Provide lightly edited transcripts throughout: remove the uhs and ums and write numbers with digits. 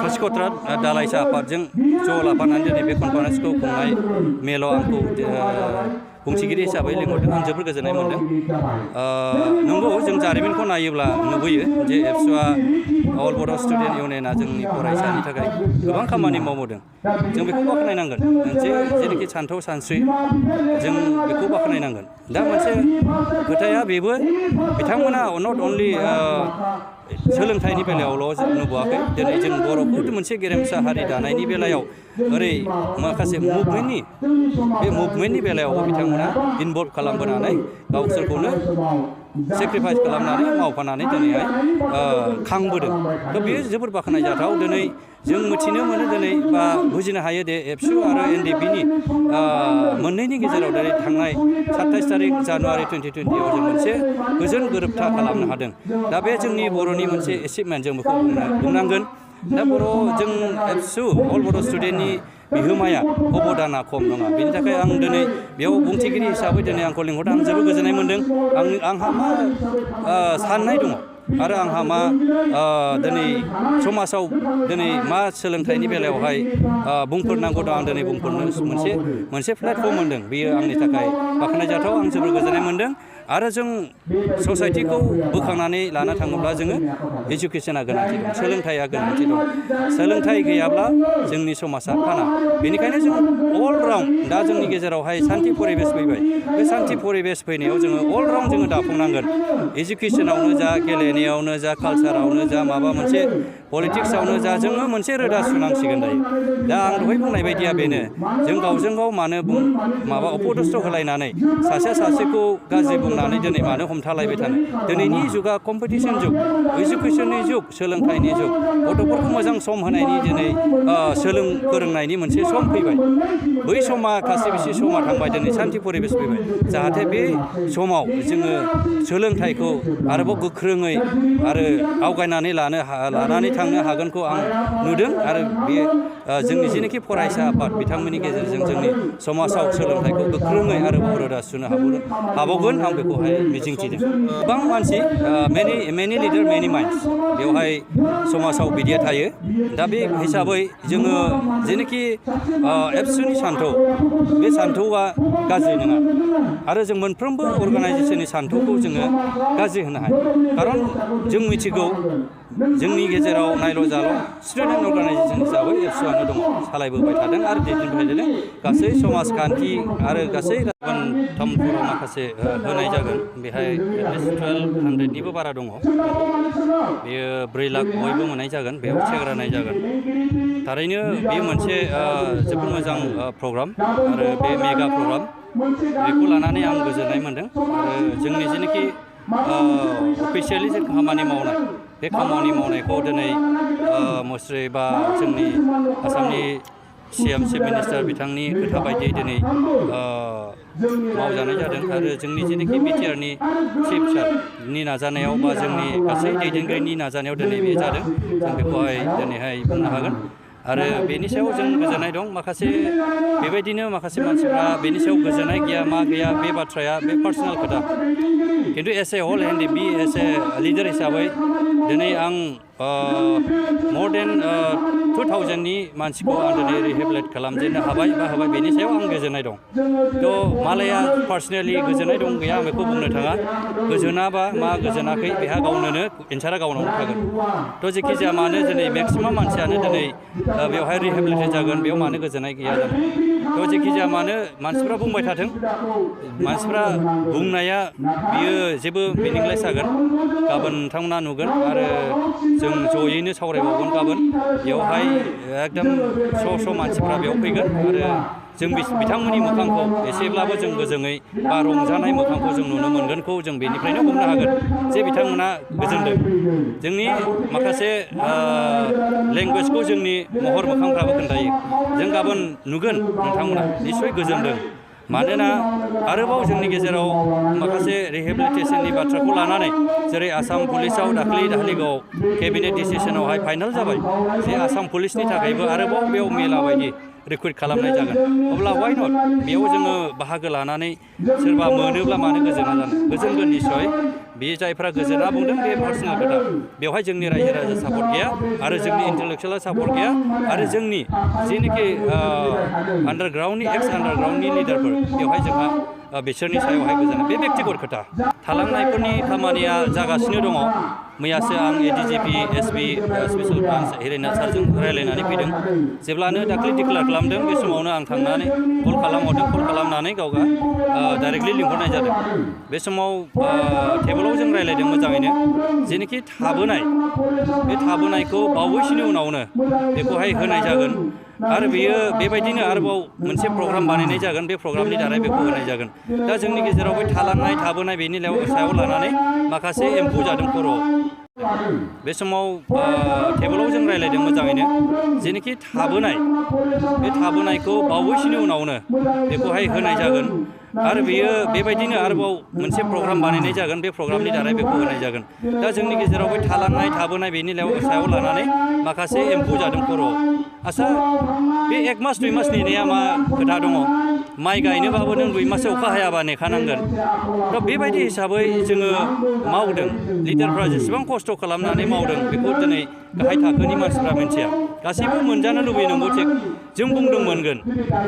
खासिकत्रा दालाइसा आफादजों ज' लाफानानै दिनै बे कनफारेन्सखौ खुंनाय मेलाव आंखौ बुंथिगिरि हिसाबै लिंहरदों आं जोबोर गोजोननाय मोनदों नंगौ जों जारिमिनखौ नायोब्ला नुबोयो जे एबसुआ अल बड' स्टुडेन्ट इउनियना जोंनि फरायसानि थाखाय गोबां खामानि मावबोदों जों बेखौ बाख्नायनांगोन मोनसे जेनोखि सानथौ सानस्रि जों बेखौ बाख्नायनांगोन दा मोनसे खोथाया बेबो बिथांमोना नट अनलि सोलोंथाइनि बेलायावल' नुबोआखै दिनै जों बर'खौ मोनसे गेरेमसा हारि दानायनि बेलायाव ओरै माखासे मुभमेन्टनि बेलायावबो बिथांमोना इनभल्भ खालामबोनानै गावसोरखौनो सेक्रिफाइस खालामनानै मावफानानै दिनैहाय खांबोदों थ' बेयो जोबोर बाख्नायजाथाव दिनै जों मिथिनो मोनो दिनै बा बुजिनो हायो दे एबसु आरो एनडिपिनि मोननैनि गेजेराव दिनै थांनाय 27 तारिख जानुवारि 2020 आव जों मोनसे गोजोन गोरोबथा खालामनो हादों दा बे जोंनि बर'नि मोनसे एचिभमेन्ट जों बेखौ बुंनांगोन दा जों एबसु अल बड' स्टुडेन्टनि बिहोमाया अबदाना खम नङा बेनि थाखाय आं दिनै बेयाव बुंथिगिरि हिसाबै दिनै आंखौ लिंहरदों आं जोबोद गोजोननाय मोनदों आंहा मा साननाय दङ आरो आंहा मा दिनै समाजाव दिनै मा सोलोंथाइनि बेलायावहाय बुंफोरनांगौ दं आं दिनै बुंफोरनो मोनसे प्लेटफर्म मोनदों बेयो आंनि थाखाय बाख्नायजाथाव आं जोबोर गोजोननाय मोनदों आरो जों ससाइटिखौ बोखांनानै लाना थाङोब्ला जोङो इडुकेसना गोनांथि दं सोलोंथाइया गोनांथि दं सोलोंथाइ गैयाब्ला जोंनि समाजा थाना बेनिखायनो जों अल राउन्ड दा जोंनि गेजेरावहाय सान्थि परिबेस फैबाय बे सान्थि परिबेस फैनायाव जोङो अल राउन्ड जोङो दाफुंनांगोन इडुकेसनावनो जा गेलेनायावनो जा कालसारावनो जा माबा मोनसे पलिटिक्सआवनो जा जोङो मोनसे रोदा सुनांसिगोन दायो दा आं दहाय बुंनाय बायदिया बेनो जों गावजों गाव मानो माबा अपदस्थ होलायनानै सासेखौ गाज्रि बुंनानै दिनै मानो हमथालायबाय थानो दिनैनि जुगा कम्पिटिसन जुग इडुकेसननि जुग सोलोंथाइनि जुग गथ'फोरखौ मोजां सम होनायनि दिनै फोरोंनायनि मोनसे सम फैबाय बै समा खासिबिसि समा थांबाय दिनै सान्थि परिबेस फैबाय जाहाथे बे समाव जोङो सोलोंथाइखौ आरोबाव गोख्रोङै आरो आवगायनानै लानानै थांनो हागोनखौ आं नुदों आरो बे जोंनि जेनाखि फरायसा आफाद बिथांमोननि गेजेरजों जोंनि समाजाव सोलोंथाइखौ गोख्रोङै आरोबाव रोदा सुनो हाबावगोन आं बेखौहाय मिजिंथिदों गोबां मानसि मेनि लिडार मेनि माइन्डस बेवहाय समाजाव बिदिया थायो दा बे हिसाबै जोङो जेनाखि एबसुनि सान्थौ बे सान्थौआ गाज्रि नङा आरो जों मोनफ्रोमबो अर्गानाइजेसननि सान्थौखौ जोङो गाज्रि होनो हाया खारन जों मिथिगौ जोंनि गेजेराव नायल' जाल' स्टुडेन्ट अर्गानाइजेसन हिसाबै एबसुआनो दङ सालायबोबाय थादों आरो दैदेनबाय थादों गासै समाजखान्थि आरो गासै राजखान्थिफोराव माखासे होनाय जागोन बेहाय एटलिस्ट 1200निबो बारा दङ बेयो 4 लाख बयबो मोननाय जागोन बेयाव चेक राननाय जागोन थारैनो बेयो मोनसे जोबोद मोजां प्रग्राम आरो बे मेगा प्रग्राम बेखौ लानानै आं गोजोननाय मोनदों आरो जोंनि जेनाखि अफिसियेलि जों खामानि मावनाय बे खामानि मावनायखौ दिनै मुस्रि बा जोंनि आसामनि CM चिफ मिनिस्टार बिथांनि खोथा बायदियै दिनै मावजानाय जादों आरो जोंनि जेनाखि बिटिआरनि चिफ सारनि नाजानायाव बा जोंनि गासै दैदेनगिरिनि नाजानायाव दिनै बे जादों जों बेखौहाय दिनैहाय बुंनो हागोन आरो बेनि सायाव जों गोजोननाय दं माखासे बेबायदिनो माखासे मानसिफ्रा बेनि सायाव गोजोननाय गैया मा गैया बे बाथ्राया बे पार्सनेल खोथा खिन्थु एस ए हल एनडिपि एस ए लिडार हिसाबै दिनै आं मर देन 2000नि मानसिखौ आं दिनै रिहेबिलिट खालामजेननो हाबाय बेनि सायाव आं गोजोननाय दं थ' मालाया पार्सनेलि गोजोननाय दं गैया आं बेखौ बुंनो थाङा गोजोनाबा मा गोजोनाखै बेहा गावनोनो एन्सारा गावनावनो थागोन थ' जेखि जाया मानो दिनै मेक्सिमाम मानसियानो दिनै बेवहाय रिहेबिलिटेट जागोन बेयाव मानो गोजोननाय गैया जानो थ' जेखि जाया मानो मानसिफ्रा बुंबाय थाथों मानसिफ्रा बुंनाया बियो जेबो मिनिंलेस जागोन गाबोन नोंथांमोना नुगोन आरो जों जयैनो सावरायबावगोन गाबोन बेवहाय एकदम स' मानसिफ्रा बेयाव फैगोन आरो जों बिथांमोननि मोखांखौ एसेब्लाबो जों गोजोङै बा रंजानाय मोखांखौ जों नुनो मोनगोनखौ जों बेनिफ्रायनो बुंनो हागोन जे बिथांमोना गोजोनदों जोंनि माखासे लेंगुवेजखौ जोंनि महर मोखांफ्राबो खोन्थायो जों गाबोन नुगोन नोंथांमोना निस्सय गोजोनदों मानोना आरोबाव जोंनि गेजेराव माखासे रिहेबिलिटेसननि बाथ्राखौ लानानै जेरै आसाम पुलिसाव दाख्लैगाव केबिनेट डिसिसनावहाय फाइनाल जाबाय जे आसाम पुलिसनि थाखायबो आरोबाव बेयाव मेला बायदि रिक्रुइट खालामनाय जागोन अब्ला वाइ नट बेयाव जोङो बाहागो लानानै सोरबा मोनोब्ला मानो गोजोना जानो गोजोनगोन निस्सय बे जायफ्रा गोजोना बुंदों बे पार्सनेल खोथा बेवहाय जोंनि रायजो राजा सापर्ट गैया आरो जोंनि इन्टेलेक्सुवेल सापर्ट गैया आरो जोंनि जेनोखि आन्डारग्राउन्डनि एक्स आन्डारग्राउन्डनि लिडारफोर बेवहाय जोंहा बिसोरनि सायावहाय गोजोना बे बेक्तिगत खोथा थालांनायफोरनि खामानिया जागासिनो दङ मैयासो आं ADGP SP special branch Hiren सारजों रायज्लायनानै फैदों जेब्लानो दाख्लै डिक्लेयार खालामदों बे समावनो आं थांनानै कल खालामनानै गावगा डाइरेक्टलि लिंहरनाय जादों बे समाव टेबोलाव जों रायज्लायदों मोजाङैनो जेनोखि थाबोनाय बे थाबोनायखौ बावैसोनि उनावनो बेखौहाय होनाय जागोन आरो बेयो बेबायदिनो आरोबाव मोनसे प्रग्राम बानायनाय जागोन बे प्रग्रामनि दारै बेखौ होनाय जागोन दा जोंनि गेजेराव बे थालांनाय थाबोनाय बेनि सायाव लानानै माखासे एम्फौ जादों खर'आव बे समाव टेबोलाव जों रायज्लायदों मोजाङैनो जेनोखि थाबोनाय बे थाबोनायखौ बावैसोनि उनावनो बेखौहाय होनाय जागोन आरो बेयो बेबायदिनो आरोबाव मोनसे प्रग्राम बानायनाय जागोन बे प्रग्रामनि दारै बेखौ होनाय जागोन दा जोंनि गेजेराव बे थालांनाय थाबोनाय बेनि सायाव लानानै माखासे एम्फौ जादों खर'आव आच्चा बे 1 मास 2 मास नेनाया मा खोथा दङ माइ गायनोबाबो नों 2 मास अखा हायाबा नेखानांगोन दा बेबायदि हिसाबै जोङो मावदों लिडारफ्रा जेसेबां खस्थ' खालामनानै मावदों बेखौ दिनै गाहाय थाखोनि मानसिफ्रा मिन्थिया गासैबो मोनजानो लुबैनांगौ थिग जों बुंदों मोनगोन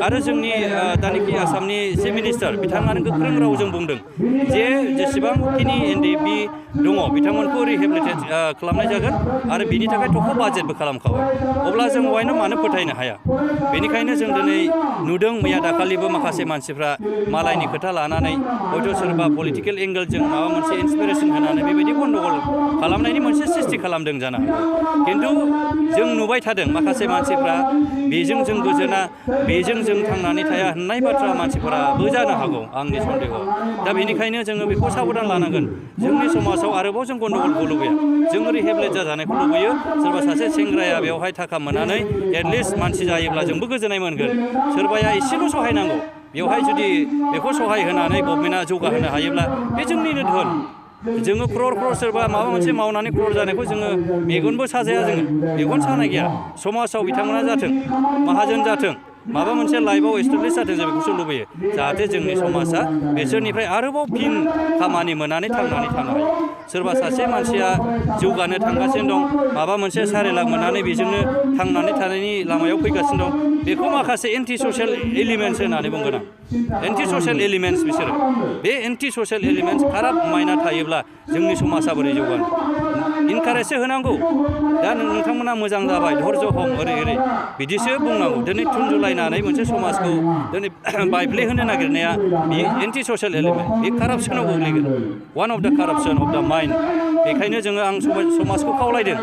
आरो जोंनि दानिखि आसामनि चिफ मिनिस्टार बिथाङानो गोख्रों रावजों बुंदों जे जेसेबांखिनि एनडिएफबि दङ बिथांमोनखौ रिहेबिलिटेट खालामनाय जागोन आरो बिनि थाखाय थख' बाजेटबो खालामखाबाय अब्ला जों वाइनो मानो फोथायनो हाया बेनिखायनो जों दिनै नुदों मैया दाखालिबो माखासे मानसिफ्रा मालायनि खोथा लानानै हयथ' सोरबा पलिटिकेल एंगेलजों माबा मोनसे इन्सपिरेसन होनानै बेबायदि गन्दगल खालामनायनि मोनसे सिस्टि खालामदों जानो हागौ खिन्थु जों नुबाय थादों माखासे मानसिफ्रा बेजों जों गोजोना बेजों जों थांनानै थाया होननाय बाथ्रा मानसिफोराबो जानो हागौ आंनि सन्देहआव दा बेनिखायनो जोङो बेखौ साबधान लानांगोन जोंनि समाजाव आरोबाव जों गन्दगलखौ लुबैया जों रिहेबिलिटेट जाजानायखौ लुबैयो सोरबा सासे सेंग्राया बेवहाय थाखा मोननानै एटलिस्ट मानसि जायोब्ला जोंबो गोजोननाय मोनगोन सोरबाया एसेल' सहायनांगौ बेवहाय जुदि बेखौ सहाय होनानै गभर्नमेन्टआ जौगाहोनो हायोब्ला बे जोंनिनो धोन जोङो क्रर सोरबा माबा मोनसे मावनानै क्रर जानायखौ जोङो मेगनबो साजाया जोङो मेगन सानाय गैया समाजाव बिथांमोना जाथों माहाजोन जाथों माबा मोनसे लाइफआव एस्टाब्लिश जाथों जों बेखौसो लुबैयो जाहाथे जोंनि समाजा बिसोरनिफ्राय आरोबाव फिन खामानि मोननानै थांनानै थानो हायो सोरबा सासे मानसिया जौगानो थांगासिनो दं माबा मोनसे 4 लाख मोननानै बेजोंनो थांनानै थानायनि लामायाव फैगासिनो दं बेखौ माखासे एन्टि ससियेल एलिमेन्ट्स होननानै बुंगोन आं एन्टि ससियेल एलिमेन्ट्स बिसोरो बे एन्टि ससियेल एलिमेन्ट्स खाराब माइना थायोब्ला जोंनि समाजा बोरै जौगानो इनकारेजसो होनांगौ दा नोंथांमोना मोजां जाबाय धर्ज हम ओरै बिदिसो बुंनांगौ दिनै थुनजुलायनानै मोनसे समाजखौ दिनै बायफ्लेहोनो नागिरनाया बे एन्टि ससियेल एलिमेन्ट बे कारापसनाव गोग्लैगोन one of the corruption of the mind बेखायनो जोङो आं समाजखौ खावलायदों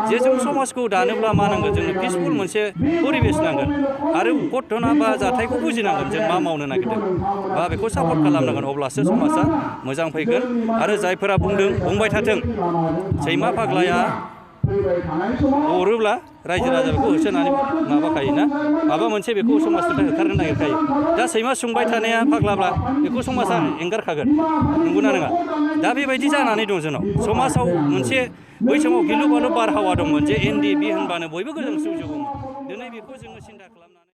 जे जों समाजखौ दानोब्ला मा नांगोन जोंनो पिसफुल मोनसे परिबेस नांगोन आरो घटना बा जाथायखौ बुजिनांगोन जों मा मावनो नागिरदों बा बेखौ सापर्ट खालामनांगोन अब्लासो समाजा मोजां फैगोन आरो जायफोरा बुंबाय थाथों सैमा फाग्लाया अरोब्ला रायजो राजा बेखौ होसोनानै माबाखायोना माबा मोनसे बेखौ समाजनिफ्राय होखारनो नागिरखायो दा सैमा सोंबाय थानाया फाग्लाब्ला बेखौ समाजा एंगारखागोन नंगौना नङा दा बेबायदि जानानै दं जोंनाव समाजाव मोनसे बै समाव गिलु बालु बारहावा दंमोन जे एनडिएफबि होनबानो बयबो गोजांस्रिउ जोबोमोन दिनै बेखौ जोङो सिन्था खालामनानै